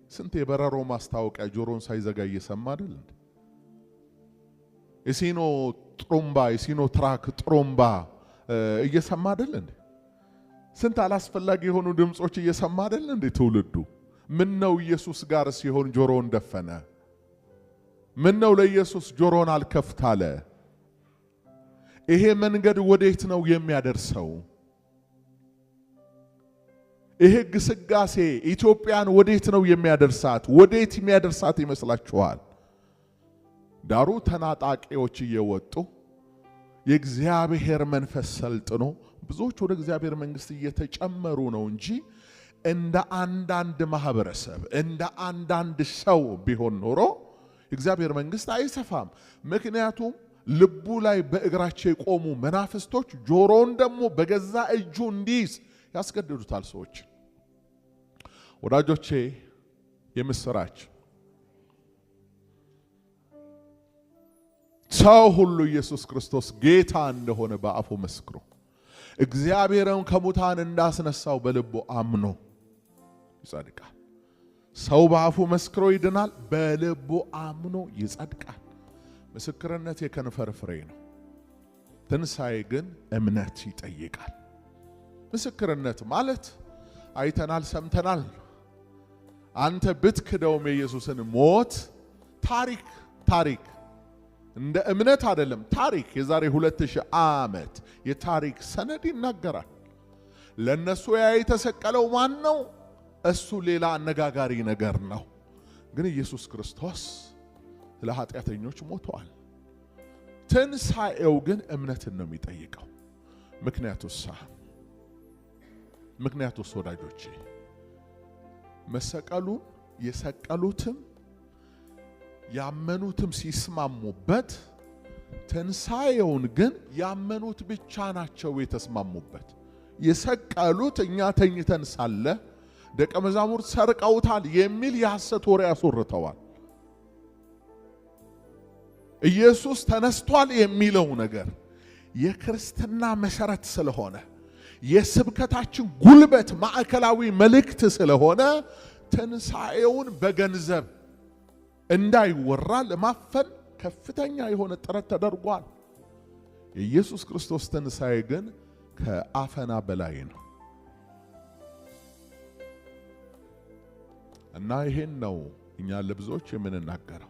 ስንት የበረሮ ማስታወቂያ ጆሮን ሳይዘጋ እየሰማ አይደል እንዴ? የሲኖ ጥሩምባ የሲኖ ትራክ ጥሩምባ እየሰማ አይደል እንዴ? ስንት አላስፈላጊ የሆኑ ድምጾች እየሰማ አይደል እንዴ ትውልዱ? ምን ነው ኢየሱስ ጋር ሲሆን ጆሮን ደፈነ? ምን ነው ለኢየሱስ ጆሮን አልከፍታለ? ይሄ መንገድ ወዴት ነው የሚያደርሰው? ይሄ ግስጋሴ ኢትዮጵያን ወዴት ነው የሚያደርሳት? ወዴት የሚያደርሳት ይመስላችኋል? ዳሩ ተናጣቂዎች እየወጡ የእግዚአብሔር መንፈስ ሰልጥኖ ብዙዎች ወደ እግዚአብሔር መንግስት እየተጨመሩ ነው እንጂ እንደ አንዳንድ ማህበረሰብ እንደ አንዳንድ ሰው ቢሆን ኖሮ የእግዚአብሔር መንግስት አይሰፋም። ምክንያቱም ልቡ ላይ በእግራቸው የቆሙ መናፍስቶች ጆሮውን ደግሞ በገዛ እጁ እንዲይዝ ያስገድዱታል ሰዎች። ወዳጆቼ የምስራች፣ ሰው ሁሉ ኢየሱስ ክርስቶስ ጌታ እንደሆነ በአፉ መስክሮ እግዚአብሔርን ከሙታን እንዳስነሳው በልቡ አምኖ ይጸድቃል። ሰው በአፉ መስክሮ ይድናል፣ በልቡ አምኖ ይጸድቃል። ምስክርነት የከንፈር ፍሬ ነው። ትንሣኤ ግን እምነት ይጠይቃል። ምስክርነት ማለት አይተናል፣ ሰምተናል። አንተ ብትክደውም የኢየሱስን ሞት ታሪክ ታሪክ እንደ እምነት አይደለም፣ ታሪክ የዛሬ 2000 ዓመት የታሪክ ሰነድ ይናገራል። ለነሱ ያ የተሰቀለው ማን ነው? እሱ ሌላ አነጋጋሪ ነገር ነው። ግን ኢየሱስ ክርስቶስ ለኃጢአተኞች ሞቷል። ትንሣኤው ግን እምነትን ነው የሚጠይቀው። ምክንያቱስ ወዳጆቼ መሰቀሉን የሰቀሉትም ያመኑትም ሲስማሙበት፣ ትንሣኤውን ግን ያመኑት ብቻ ናቸው የተስማሙበት። የሰቀሉት እኛ ተኝተን ሳለ ደቀ መዛሙርት ሰርቀውታል የሚል የሐሰት ወሬ አስወርተዋል። ኢየሱስ ተነስቷል የሚለው ነገር የክርስትና መሰረት ስለሆነ የስብከታችን ጉልበት ማዕከላዊ መልእክት ስለሆነ ትንሣኤውን በገንዘብ እንዳይወራ ለማፈን ከፍተኛ የሆነ ጥረት ተደርጓል። የኢየሱስ ክርስቶስ ትንሣኤ ግን ከአፈና በላይ ነው እና ይሄን ነው እኛ ለብዙዎች የምንናገረው።